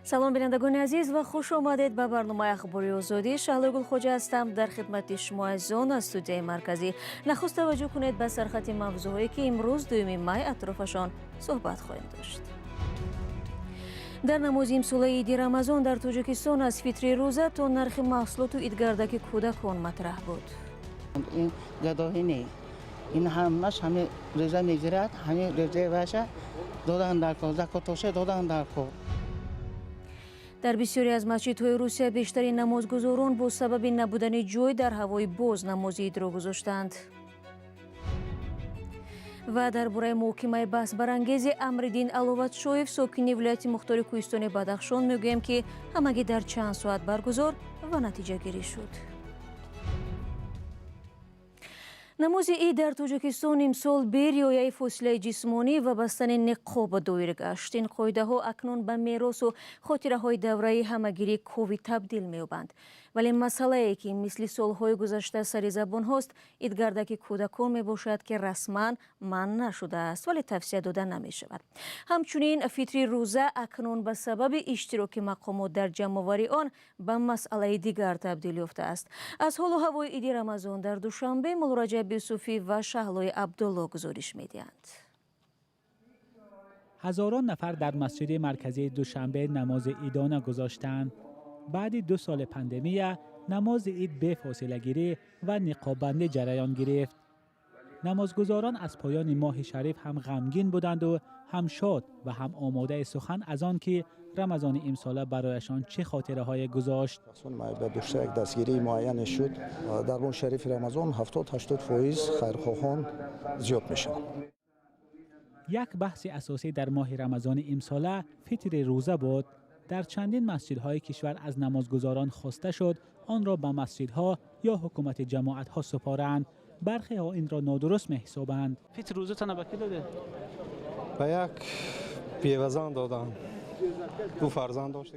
Салом, бинандагони азиз, ва хуш омадед ба барномаи Ахбори Озодӣ. Шаҳлои Гулхоҷа ҳастам, дар хидмати шумо азизон аз студияи марказӣ. Нахуст таваҷҷӯҳ кунед ба сархати мавзӯъҳое, ки имрӯз, 2 май, атрофашон суҳбат хоҳем дошт. Дар намози имсолаи Иди Рамазон дар Тоҷикистон аз фитри рӯза то нархи маҳсулоту идгардаки кӯдакон матраҳ буд. Ин гадоҳӣ не, ин ҳамаш ҳами рӯза мегирад, ҳами рӯзаи ваша додан дар кор, закотоша додан дар кор. Дар бисёре аз масҷидҳои Русия бештари намозгузорон бо сабаби набудани ҷой дар ҳавои боз намози идро гузоштанд. Ва дар бораи муҳокимаи баҳсбарангези Амриддин Аловатшоев, сокини вилояти мухтори кӯҳистони Бадахшон, мегӯем, ки ҳамагӣ дар чанд соат баргузор ва натиҷагирӣ шуд. Намози ид дар Тоҷикистон имсол бе риояи фосилаи ҷисмонӣ ва бастани ниқоб доир гашт. Ин қоидаҳо акнун ба меросу хотираҳои давраи ҳамагирии ковид табдил меёбанд. Вале масъалае, ки мисли солҳои гузашта сари забонҳост, идгардаки кӯдакон мебошад, ки расман манъ нашудааст, вале тавсия дода намешавад. Ҳамчунин фитри рӯза акнун ба сабаби иштироки мақомот дар ҷамъоварии он ба масъалаи дигар табдил ёфтааст. Аз ҳолу ҳавои Иди Рамазон дар Душанбе Муллораҷаб Юсуфӣ ва Шаҳлои Абдулло гузориш медиҳанд. Ҳазорон нафар дар масҷиди марказии Душанбе намози идона гузоштанд. Баъди 2 соли пандемия намози ид бефосилагирӣ ва ниқоббандӣ ҷараён гирифт. Намозгузорон аз поёни моҳи шариф ҳам ғамгин буданду, ҳам шод ва ҳам омодаи сухан аз он ки Рамазони имсола барояшон чӣ хотираҳое гузошт. Дошта як дастгирии муайяне шуд. Дар моҳи шарифи Рамазон 70-80% хайрхоҳон зиёд мешаванд. Як баҳси асосӣ дар моҳи Рамазони имсола фитри рӯза буд. Дар чандин масҷидҳои кишвар аз намозгузорон хоста шуд, онро ба масҷидҳо ё ҳукумати ҷамоатҳо супоранд. Бархеҳо инро нодуруст меҳисобанд. Фитри рӯзатона ба кӣ додед? Ба як бевазан додам, ду фарзанд дошта.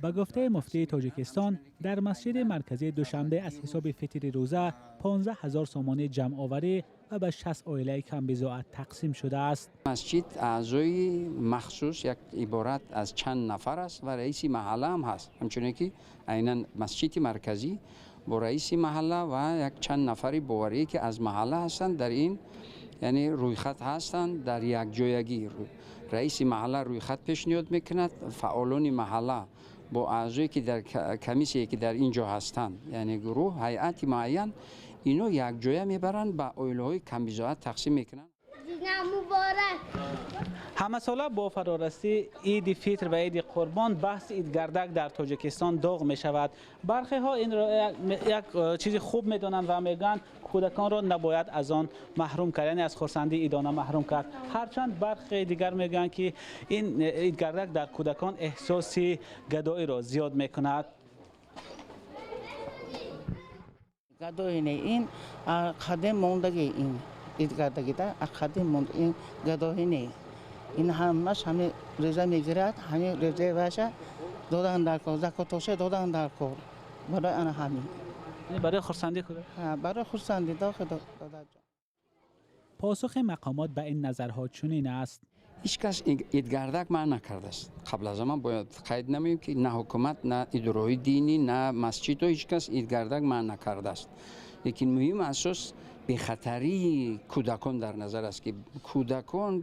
Ба гуфтаи муфтии Тоҷикистон, дар масҷиди марказии Душанбе аз ҳисоби фитри рӯза 15 ҳазор сомонӣ ҷамъоварӣ ва ба 60 оилаи камбизоат тақсим шудааст. Масҷид аъзои махсус як иборат аз чанд нафар аст ва раиси маҳалла ҳам ҳаст. Ҳамчуне ки айнан масҷиди марказӣ бо раиси маҳалла ва як чанд нафари боварие, ки аз маҳалла ҳастанд, дар ин яъне рӯйхат ҳастанд. Дар якҷоягӣ раиси маҳалла рӯйхат пешниҳод мекунад. Фаъолони маҳалла бо аъзое, ки дар комиссие, ки дар ин ҷо ҳастанд, яъне гурӯҳ, ҳайати муайян, ино якҷоя мебаранд, ба оилаҳои камбизоат тақсим мекунанд. Муборак! Ҳамасола бо фарорасии Иди Фитр ва Иди Қурбон баҳси идгардак дар Тоҷикистон доғ мешавад. Бархеҳо инро як чизи хуб медонанд ва мегӯянд, кӯдаконро набояд аз он маҳрум кард, яъне аз хурсандии идона маҳрум кард. Ҳарчанд бархе дигар мегӯянд, ки ин идгардак дар кӯдакон эҳсоси гадоиро зиёд мекунад. Гадоӣ не, ин қадим мондагӣ, ин идгардагида қадим монд. Ин гадоҳӣ не, ин ҳамаш ҳами рӯза мегирад, ҳами рӯзаи ваша додан дар кор, закотоша додан дар кор, барои ана ҳамин. Барои хурсандии кӯдак. Барои хурсандӣ. Посухи мақомот ба ин назарҳо чунин аст. Ҳеҷ кас идгардак манъ накардааст. Қабл аз ҳама бояд қайд намоем, ки на ҳукумат, на идораҳои динӣ, на масҷидҳо, ҳеҷ кас идгардак манъ накардааст. Лекин муҳим асос бехатарии кӯдакон дар назар аст, ки кӯдакон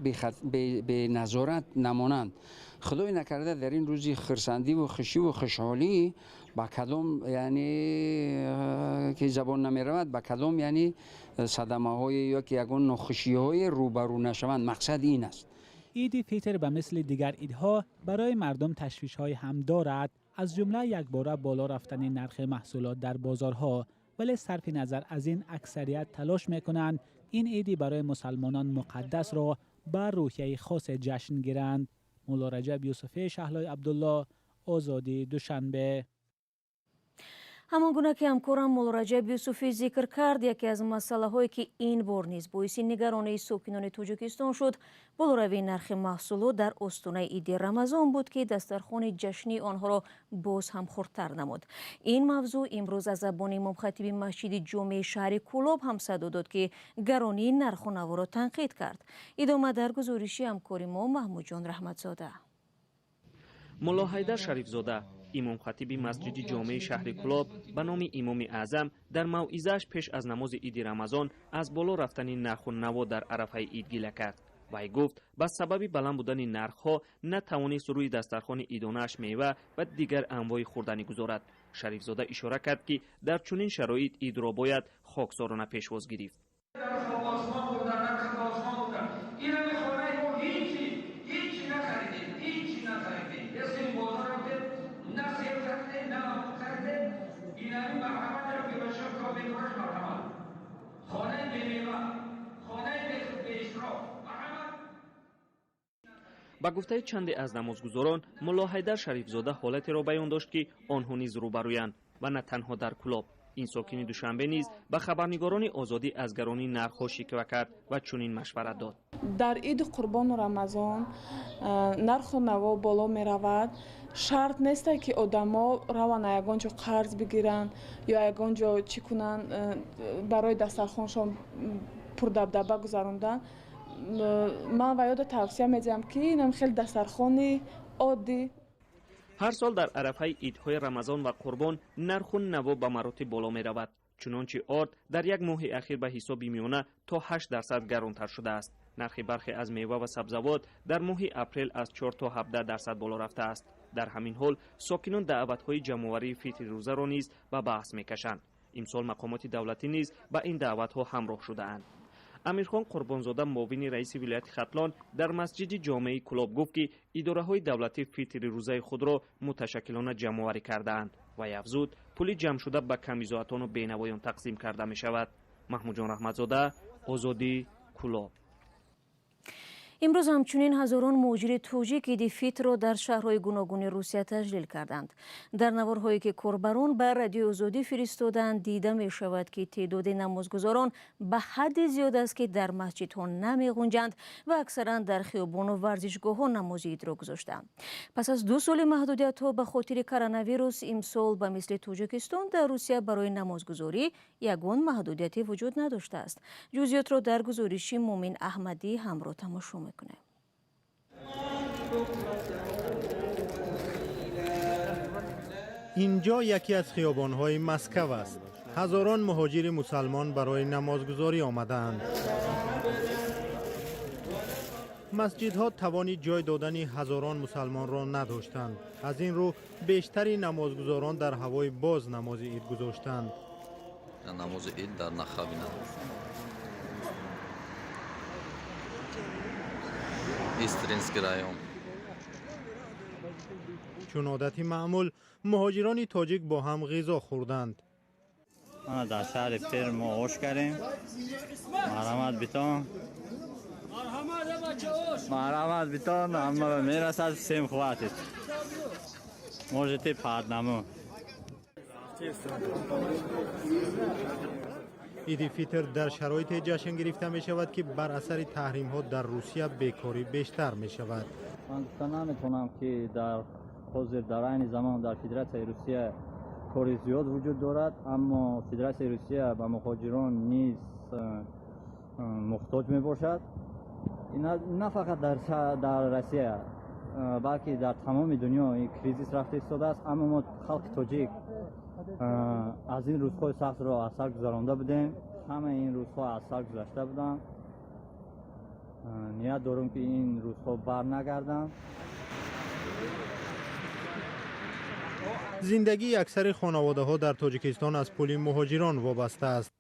беназорат намонанд. Худои накарда, дар ин рӯзи хурсандиву хушиву хушҳолӣ ба кадом, яъне ки забон намеравад, ба кадом, яъне садамаҳое ё ки ягон нохушиҳое рӯбарӯ нашаванд. Мақсад ин аст. Иди Фитр ба мисли дигар идҳо барои мардум ташвишҳое ҳам дорад, аз ҷумла якбора боло рафтани нархи маҳсулот дар бозорҳо. Вале сарфи назар аз ин, аксарият талош мекунанд, ин иди барои мусалмонон муқаддасро ба рӯҳияи хосе ҷашн гиранд. Муллораҷаб Юсуфӣ, Шаҳлои Абдулло, Озодӣ, Душанбе. Ҳамон гуна ки ҳамкорам Муллораҷаб Юсуфӣ зикр кард, яке аз масъалаҳое, ки ин бор низ боиси нигаронии сокинони Тоҷикистон шуд, болоравии нархи маҳсулот дар остонаи Иди Рамазон буд, ки дастархони ҷашнии онҳоро боз ҳам хурдтар намуд. Ин мавзӯъ имрӯз аз забони имомхатиби масҷиди ҷомеи шаҳри Кӯлоб ҳам садо дод, ки гаронии нарху наворо танқид кард. Идома дар гузориши ҳамкори мо Маҳмудҷон Раҳматзода. Мулло Ҳайдар Шарифзода, имомхатиби масҷиди ҷомеи шаҳри Кулоб ба номи Имоми Аъзам, дар мавъизааш пеш аз намози иди Рамазон аз боло рафтани нарху наво дар арафаи ид гила кард. Вай гуфт, ба сабаби баланд будани нархҳо натавонист рӯи дастархони идонааш мева ва дигар анвои хӯрданӣ гузорад. Шарифзода ишора кард, ки дар чунин шароит идро бояд хоксорона пешвоз гирифт. Ба гуфтаи чанде аз намозгузорон, Мулло Ҳайдар Шарифзода ҳолатеро баён дошт, ки онҳо низ рӯбарӯянд ва на танҳо дар Кулоб. Ин сокини Душанбе низ ба хабарнигорони Озодӣ аз гаронии нархҳо шиква кард ва чунин машварат дод. Дар иди Қурбону Рамазон нарху наво боло меравад. Шарт несте, ки одамо раванд ягон ҷо қарз бигиранд ё ягон ҷо чӣ кунанд, барои дастархоншон пурдабдаба гузарондан. Ман ва ёда тавсия медиҳам, ки инам хеле дастархони оддӣ. Ҳар сол дар арафаи идҳои Рамазон ва Қурбон нарху наво ба маротиб боло меравад. Чунончи орд дар як моҳи ахир ба ҳисоби миёна то 8% гаронтар шудааст. Нархи бархе аз мева ва сабзавот дар моҳи апрел аз 4 то 17% боло рафтааст. Дар ҳамин ҳол сокинон даъватҳои ҷамъоварии фитри рӯзаро низ ба баҳс мекашанд. Имсол мақомоти давлатӣ низ ба ин даъватҳо ҳамроҳ шудаанд. Амирхон Қурбонзода, муовини раиси вилояти Хатлон, дар масҷиди ҷомеи Кулоб гуфт, ки идораҳои давлатӣ фитри рӯзаи худро муташаккилона ҷамъоварӣ кардаанд ва афзуд, пули ҷамъшуда ба камбизоатону бенавоён тақсим карда мешавад. Маҳмудҷон Раҳматзода, Озодӣ, Кулоб. Имрӯз ҳамчунин ҳазорон муҳоҷири тоҷик иди фитрро дар шаҳрҳои гуногуни Русия таҷлил карданд. Дар наворҳое, ки корбарон ба Радиои Озодӣ фиристоданд, дида мешавад, ки теъдоди намозгузорон ба ҳадде зиёд аст, ки дар масҷидҳо намеғунҷанд ва аксаран дар хиёбону варзишгоҳҳо намози идро гузоштанд. Пас аз 2 соли маҳдудиятҳо ба хотири коронавирус, имсол ба мисли Тоҷикистон дар Русия барои намозгузорӣ ягон маҳдудияте вуҷуд надоштааст. Ҷузъиётро дар гузориши Мумин Аҳмадӣ ҳамроҳ тамошо мекунем. Инҷо яке аз хиёбонҳои Москав аст. Ҳазорон муҳоҷири мусалмон барои намозгузорӣ омадаанд. Масҷидҳо тавони ҷой додани ҳазорон мусалмонро надоштанд. Аз ин рӯ бештари намозгузорон дар ҳавои боз намози ид гузоштанд. Намози ид дар Нахабина. Истринский район. Чун одати маъмул, муҳоҷирони тоҷик бо ҳам ғизо хӯрданд. Ана дар шаҳри Перм мо ош кардем. Марҳамат битон. Марҳамат битон, ҳама мерасад, всем хватит. Можете по одному. Иди фитр дар шароите ҷашн гирифта мешавад, ки бар асари таҳримҳо дар Русия бекорӣ бештар мешавад. Ман гуфта наметавонам, ки дар ҳозир дар айни замон дар Федератсияи Русия кори зиёд вуҷуд дорад, аммо Федератсияи Русия ба муҳоҷирон низ муҳтоҷ мебошад. На фақат дар Россия, балки дар тамоми дунё ин кризис рафта истодааст, аммо мо халқи тоҷик аз ин рӯзҳои сахтро аз сар гузаронда будем. Ҳамаи ин рӯзҳо аз сар гузашта буданд. Ният дорем, ки ин рӯзҳо бар нагарданд. Зиндагии аксари хонаводаҳо дар Тоҷикистон аз пули муҳоҷирон вобаста аст.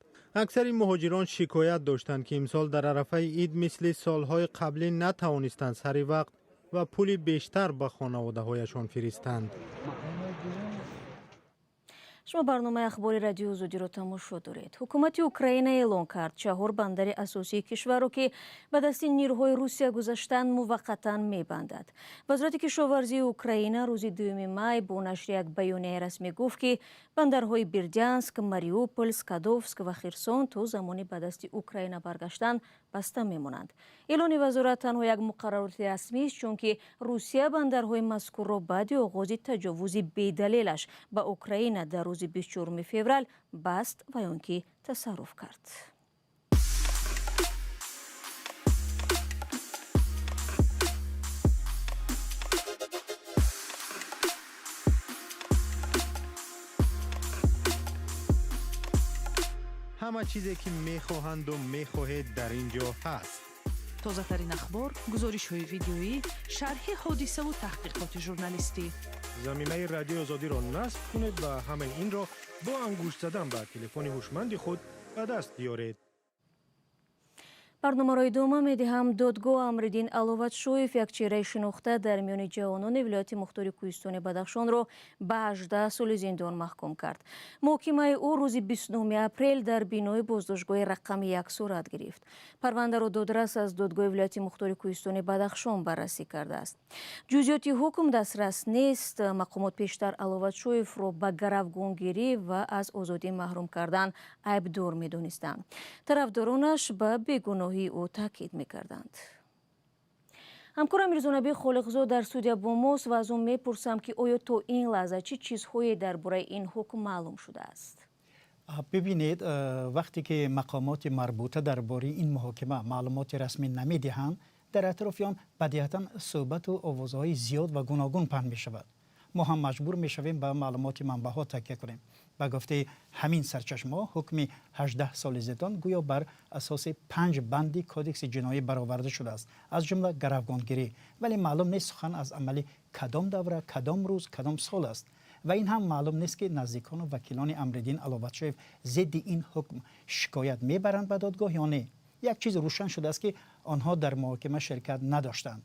Аксари муҳоҷирон шикоят доштанд, ки имсол дар арафаи ид мисли солҳои қаблӣ натавонистанд сари вақт ва пули бештар ба хонаводаҳояшон фиристанд. Шумо барномаи ахбори Радиои Озодиро тамошо доред. Ҳукумати Украина эълон кард, чаҳор бандари асосии кишварро, ки ба дасти нирӯҳои Русия гузаштанд, муваққатан мебандад. Вазорати кишоварзии Украина рӯзи 2 май бо нашри як баёнияи расмӣ гуфт, ки бандарҳои Бердянск, Мариупол, Скадовск ва Херсон то замони ба дасти Украина баргаштан баста мемонанд. Эълони вазорат танҳо як муқаррароти расмист, чунки Русия бандарҳои мазкурро баъди оғози таҷовузи бедалелаш ба Украина дар рӯзи 24 феврал баст ва ё ки тасарруф кард. Ҳама чизе ки мехоҳанду мехоҳед, дар ин ҷо ҳаст. Тозатарин ахбор, гузоришҳои видеоӣ, шарҳи ҳодисаву таҳқиқоти журналистӣ. Замимаи Радиои Озодиро насб кунед ва ҳамаи инро бо ангушт задан ба телефони ҳушманди худ ба даст биёред. Барномаро идома медиҳам. Додгоҳ Амриддин Аловатшоев, як чеҳраи шинохта дар миёни ҷавонони вилояти мухтори Кӯҳистони Бадахшонро ба 18 соли зиндон маҳкум кард. Муҳокимаи ӯ рӯзи 29 апрел дар бинои боздоштгоҳи рақами 1 сурат гирифт. Парвандаро додрас аз додгоҳи вилояти мухтори Кӯҳистони Бадахшон баррасӣ кардааст. Ҷузъиёти ҳукм дастрас нест. Мақомот пештар Аловатшоевро ба гаравгонгирӣ ва аз озодӣ маҳрум кардан айбдор медонистанд. Тарафдоронаш ба бегуноҳии ӯ таъкид мекарданд. Ҳамкорам Мирзонаби Холиқзод дар студия бо мост ва аз ӯ мепурсам, ки оё то ин лаҳза чӣ чизҳое дар бораи ин ҳукм маълум шудааст? Бибинед, вақте ки мақомоти марбута дар бораи ин муҳокима маълумоти расмӣ намедиҳанд, дар атрофи он бадиҳатан суҳбату овозҳои зиёд ва гуногун паҳн мешавад. Мо ҳам маҷбур мешавем ба маълумоти манбаъҳо такя кунем. Ба гуфтаи ҳамин сарчашмаҳо, ҳукми 18 соли зиндон гӯё бар асоси панҷ банди Кодекси ҷиноӣ бароварда шудааст, аз ҷумла гаравгонгирӣ. Вале маълум нест, сухан аз амали кадом давра, кадом рӯз, кадом сол аст. Ва ин ҳам маълум нест, ки наздикону вакилони Амриддин Аловатшоев зидди ин ҳукм шикоят мебаранд ба додгоҳ ё не. Як чиз рӯшан шудааст, ки онҳо дар муҳокима ширкат надоштанд.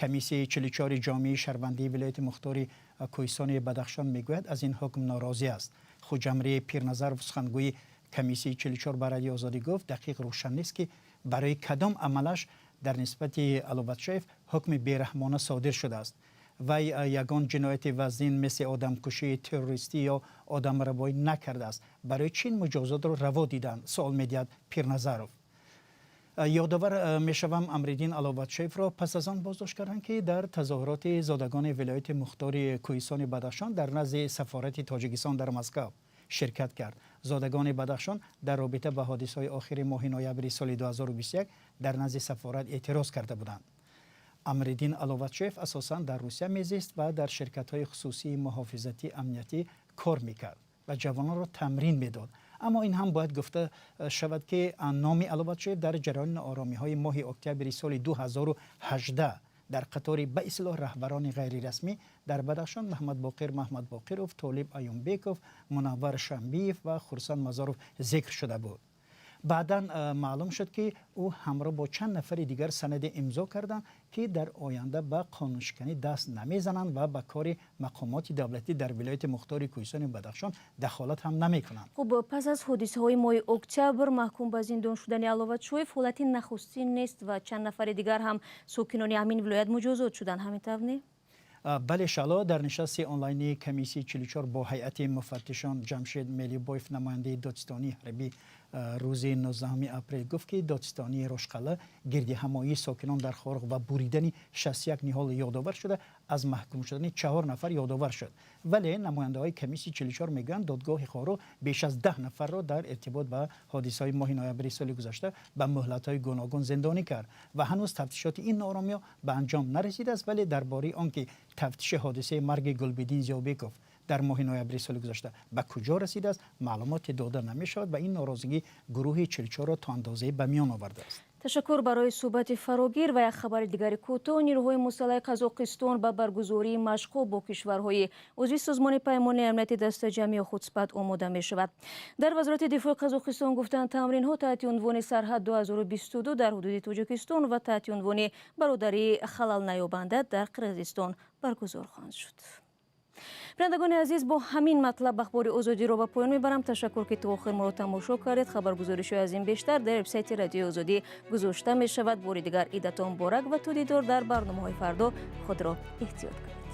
Комиссияи 44-и ҷомеаи шаҳрвандии вилояти мухтори Кӯҳистони Бадахшон мегӯяд, аз ин ҳукм норозӣ аст. Хуҷамри Пирназаров, сухангӯи комиссияи 44, ба Радиои Озодӣ гуфт, дақиқ рӯшан нест, ки барои кадом амалаш дар нисбати Аловатшоев ҳукми бераҳмона содир шудааст. Вай ягон ҷинояти вазнин, мисли одамкушӣ, террористӣ ё одамрабоӣ накардааст. Барои чӣ ин муҷозотро раво диданд, суол медиҳад Пирназаров. Ёдовар мешавам, Амриддин Аловатшоевро пас аз он боздошт карданд, ки дар тазоҳуроти зодагони вилояти мухтори Кӯҳистони Бадахшон дар назди сафорати Тоҷикистон дар Москав ширкат кард. Зодагони Бадахшон дар робита ба ҳодисаҳои охири моҳи ноябри соли 2021 дар назди сафорат эътироз карда буданд. Амриддин Аловатшоев асосан дар Русия мезист ва дар ширкатҳои хусусии муҳофизатӣ амниятӣ кор мекард ва ҷавононро тамрин медод. Аммо ин ҳам бояд гуфта шавад, ки номи Аловатшоев дар ҷараёни норомиҳои моҳи октябри соли 2018 дар қатори ба истилоҳ раҳбарони ғайрирасмӣ дар Бадахшон Маҳмадбоқир Маҳмадбоқиров, Толиб Аюмбеков, Мунаввар Шамбиев ва Хурсанд Мазоров зикр шуда буд. Баъдан маълум шуд, ки ӯ ҳамроҳ бо чанд нафари дигар санаде имзо карданд, ки дар оянда ба қонуншиканӣ даст намезананд ва ба кори мақомоти давлатӣ дар вилояти мухтори Кӯҳистони Бадахшон дахолат ҳам намекунанд. Хуб, пас аз ҳодисаҳои моҳи октябр маҳкум ба зиндон шудани Аловатшоев ҳолати нахустин нест ва чанд нафари дигар ҳам сокинони ҳамин вилоят муҷозот шуданд, ҳамин тавр не? Бале, Шало. Дар нишасти онлайнии комиссияи 44 бо ҳайати муфаттишон Ҷамшед Мелибоев, намояндаи додситонии ҳарбӣ, рӯзи 19 апрел гуфт, ки додситонии Рошқала гирдиҳамоии сокинон дар Хоруғ ва буридани 61 ниҳол ёдовар шуда, аз маҳкум шудани чаҳор нафар ёдовар шуд. Вале намояндаҳои комиссияи 44 мегӯянд, додгоҳи Хоруғ беш аз 10 нафарро дар иртибот ба ҳодисаҳои моҳи ноябри соли гузашта ба муҳлатҳои гуногун зиндонӣ кард ва ҳанӯз тафтишоти ин нооромиҳо ба анҷом нарасидааст. Вале дар бораи он ки тафтиши ҳодисаи марги Гулбиддин Зиёбеков дар моҳи ноябри соли гузашта ба куҷо расидааст, маълумоте дода намешавад ва ин норозигӣ гурӯҳи 44-ро то андозае ба миён овардааст. Ташаккур барои суҳбати фарогир. Ва як хабари дигари кӯтоҳ: нирӯҳои мусаллаҳи Қазоқистон ба баргузории машқҳо бо кишварҳои узви Созмони Паймони Амнияти Дастаҷамъӣ Худспат омода мешавад. Дар Вазорати дифои Қазоқистон гуфтанд, тамринҳо таҳти унвони «Сарҳад 2022» дар ҳудуди Тоҷикистон ва таҳти унвони «Бародарии халалнаёбанда» дар Қирғизистон баргузор хоҳанд шуд. Бинандагони азиз, бо ҳамин матлаб Ахбори Озодиро ба поён мебарам. Ташаккур, ки то охир моро тамошо кардед. Хабаргузоришҳои аз ин бештар дар вебсайти Радиои Озодӣ гузошта мешавад. Бори дигар идатон муборак ва то дидор дар барномаҳои фардо худро эҳтиёт кунед.